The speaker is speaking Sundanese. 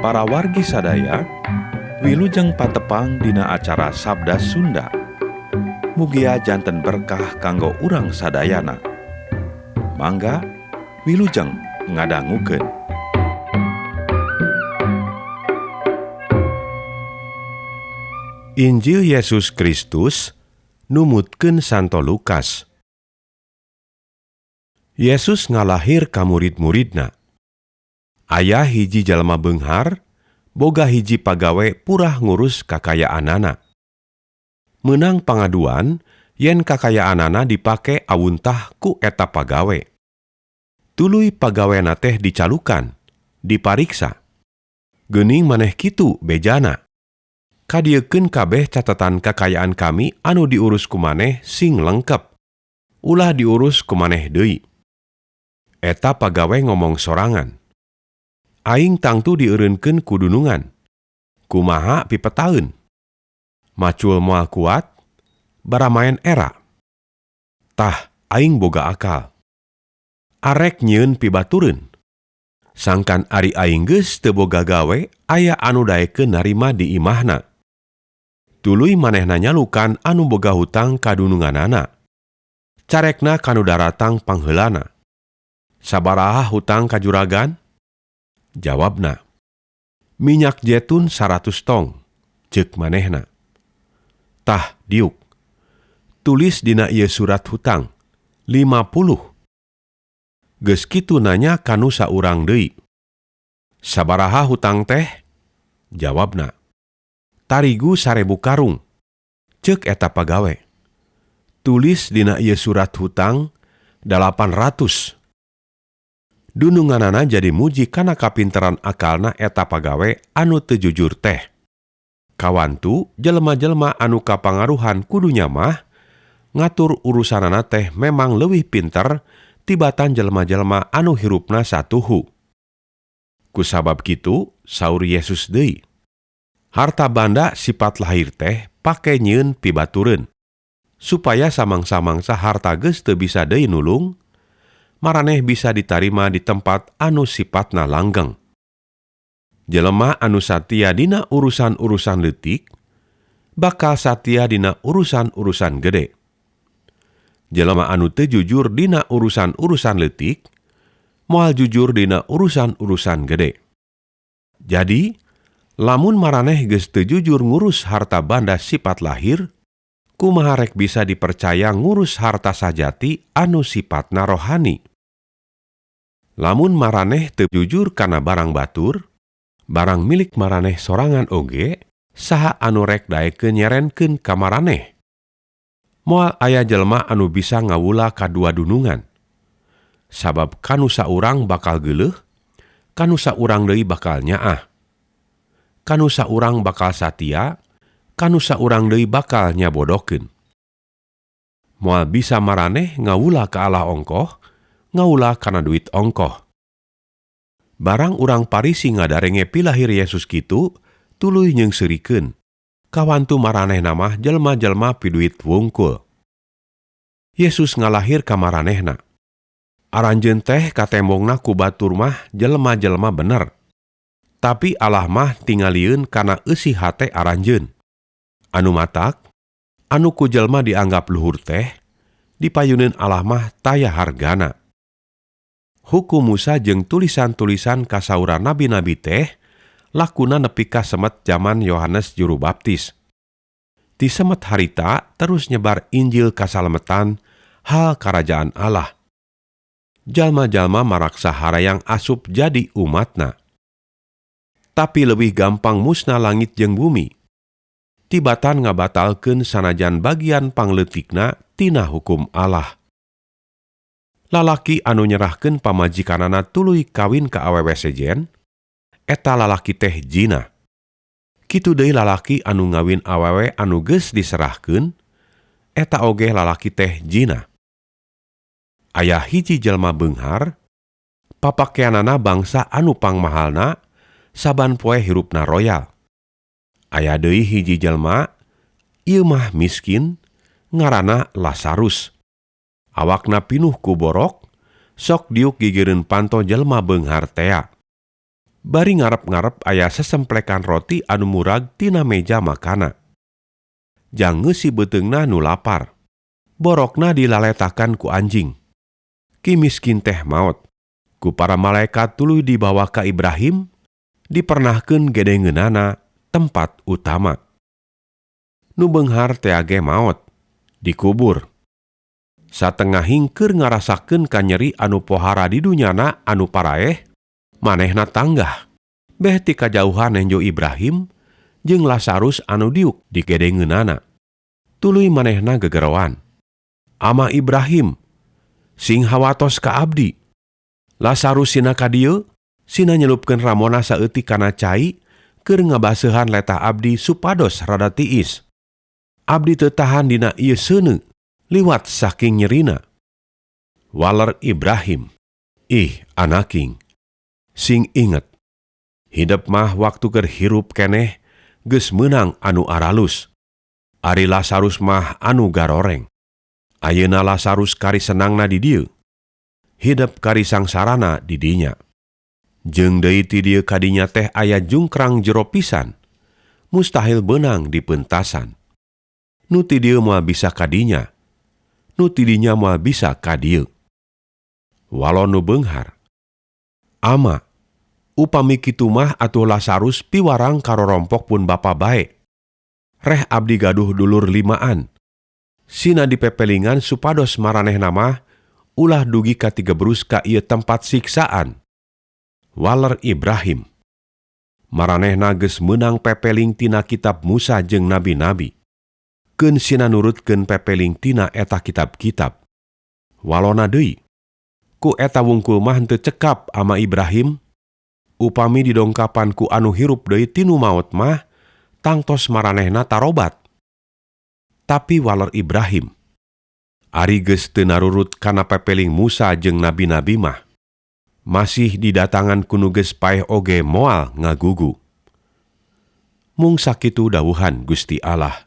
Para wargi sadaya, wilujeng patepang dina acara Sabda Sunda. Mugia janten berkah kanggo urang sadayana. Mangga wilujeng ngadangukeun. Injil Yesus Kristus numutkeun Santo Lukas. Yesus ngalahir ka murid-muridna. Aya hiji jalma beunghar, boga hiji pagawe purah ngurus kakayaanana. Meunang pangaduan yen kakayaanana dipake awuntah ku eta pagawe. Tuluy pagawena teh dicalukan, dipariksa. Geuning maneh kitu bejana. Kadiekeun kabeh catatan kakayaan kami anu diurus ku maneh sing lengkep. Ulah diurus ku maneh deui. Eta pagawe ngomong sorangan. Aing tangtu dieureunkeun ku dunungan. Kumaha pipetaeun. Macul moal kuat, baramaen era. Tah, aing boga akal. Arek nyieun pibatureun. Sangkan ari aing geus teu boga gawe, aya anu daekeun narima di imahna. Tuluy manehna nyalukan anu boga hutang ka dununganana. Carekna kanu daratang pangheulana. Sabaraha hutang ka juragan? Jawabna, minyak jetun 100 tong, ceuk manehna. Tah, diuk. Tulis dina ieu surat hutang, 50. Geus kitu nanya kanu saurang deui. Sabaraha hutang teh? Jawabna, tarigu 1000 karung, ceuk eta pagawe. Tulis dina ieu surat hutang 800. Dununganana jadi muji kana kapinteran akalna eta pagawe anu teu jujur teh. Kawantu jelema-jelema anu kapangaruhan kudunya mah ngatur urusanana teh memang leuwih pinter tibatan jelema-jelema anu hirupna satuhu. Kusabab kitu saur Yesus deui. Harta banda sifat lahir teh pake nyieun pibatureun. Supaya samangsa-mangsa harta geus teu bisa deui nulung, maraneh bisa ditarima di tempat anu sifatna langgeng. Jelema anu satia dina urusan-urusan leutik, bakal satia dina urusan-urusan gede. Jelema anu teu jujur dina urusan-urusan leutik, moal jujur dina urusan-urusan gede. Jadi, lamun maraneh geus teu jujur ngurus harta banda sifat lahir, kumaha rek bisa dipercaya ngurus harta sajati anu sifatna rohani? Lamun maraneh teu jujur kana barang batur, barang milik maraneh sorangan oge, saha anu rek daekeun nyerenkeun ka maraneh? Moal aya jelema anu bisa ngawula kadua dunungan. Sabab kanu saurang bakal geuleuh, kanu saurang deui bakal nyaah. Kanu saurang bakal satia, kanu saurang deui bakal nyabodokeun. Moal bisa maraneh ngawula ka Allah ongkoh, ngawula kana duit ongkoh. Barang urang Parisi ngadarenge pilahir Yesus kitu, tuluy nyeungseurikeun. Kawantu maranehna mah jelma-jelma piduit wungkul. Yesus ngalahir ka maranehna. Aranjeun teh katembongna ku batur mah jelma-jelma bener. Tapi Allah mah tingalieun kana eusi hate aranjeun. Anu matak, anu ku jelma dianggap luhur teh, dipayuneun Allah mah taya hargana. Hukum Musa jeung tulisan-tulisan kasaura nabi-nabi teh lakuna nepi ka semet jaman Yohanes Juru Baptis. Ti semet harita terus nyebar Injil kasalametan hal karajaan Allah. Jalma-jalma maraksa harayang asup jadi umatna. Tapi leuwih gampang musna langit jeung bumi. Tibatan ngabatalkeun sanajan bagian pangleutikna tina hukum Allah. Lalaki anu nyerahkeun pamajikanana tuluy kawin ka awewe sejen, eta lalaki teh jina. Kitu deui lalaki anu ngawin awewe anu geus diserahkeun, eta oge lalaki teh jina. Aya hiji jelma beunghar, papakeanana bangsa anu pangmahalna, saban poe hirupna royal. Aya deui hiji jelma, ieu mah miskin, ngaranna Lazarus. Awakna pinuh ku borok, sok diuk gigireun panto jelma beunghar tea. Bari ngarep-ngarep aya sesemplekan roti anu murag tina meja makana. Jang ngeusi beuteungna nu lapar. Borokna dilaletakan ku anjing. Ki miskin teh maot. Ku para malaikat tuluy dibawa ka Ibrahim, dipernahkeun gedengeunana tempat utama. Nu beunghar tea ge maot, dikubur. Satengahing keur ngarasakeun kanyeri anu pohara di dunyana anu paraeh, manehna tanggah. Beh ti kajauhan nenjo Ibrahim jeung Lazarus anu diuk di gedengeunana. Tuluy manehna gegeroan. Ama Ibrahim, sing hawatos ka abdi. Lazarus sina ka dieu, sina nyelupkeun ramona saeutik kana cai keur ngabaseuhan letah abdi supados rada tiis. Abdi teu tahan dina ieu seuneu, liwat saking nyerina. Waler Ibrahim, ih anaking, sing inget. Hidep mah waktu keur hirup keneh geus meunang anu aralus. Ari Lazarus mah anu garoreng. Ayeuna Lazarus kari senangna di dieu. Hidep kari sangsarana di dinya. Jeung deui ti dieu ka dinya teh aya jungkrang jero pisan. Mustahil beunang dipentasan. Nu ti dieu moal bisa ka dinya. Nu ti dinya moal bisa ka dieu. Walon nu beunghar. Ama, upami kitu mah atuh Lazarus piwarang karorompok pun bapa bae. Reh abdi gaduh dulur 5an. Sina dipepelingan supados maranehna mah ulah dugi ka tigebrus ka ieu tempat siksaan. Waler Ibrahim. Maranehna geus meunang pepeling tina kitab Musa jeung nabi-nabi. Keun sina nurutkeun pepeling tina eta kitab-kitab. Walona deui. Ku eta wungkul mah henteu cekap ama Ibrahim. Upami didongkapan ku anu hirup deui tinu maot mah tangtos maranehna tarobat. Tapi waler Ibrahim, ari geus teu narurut kana pepeling Musa jeung nabi-nabi mah, masih didatangan ku nu geus paeh oge moal ngagugu. Mung sakitu dawuhan Gusti Allah.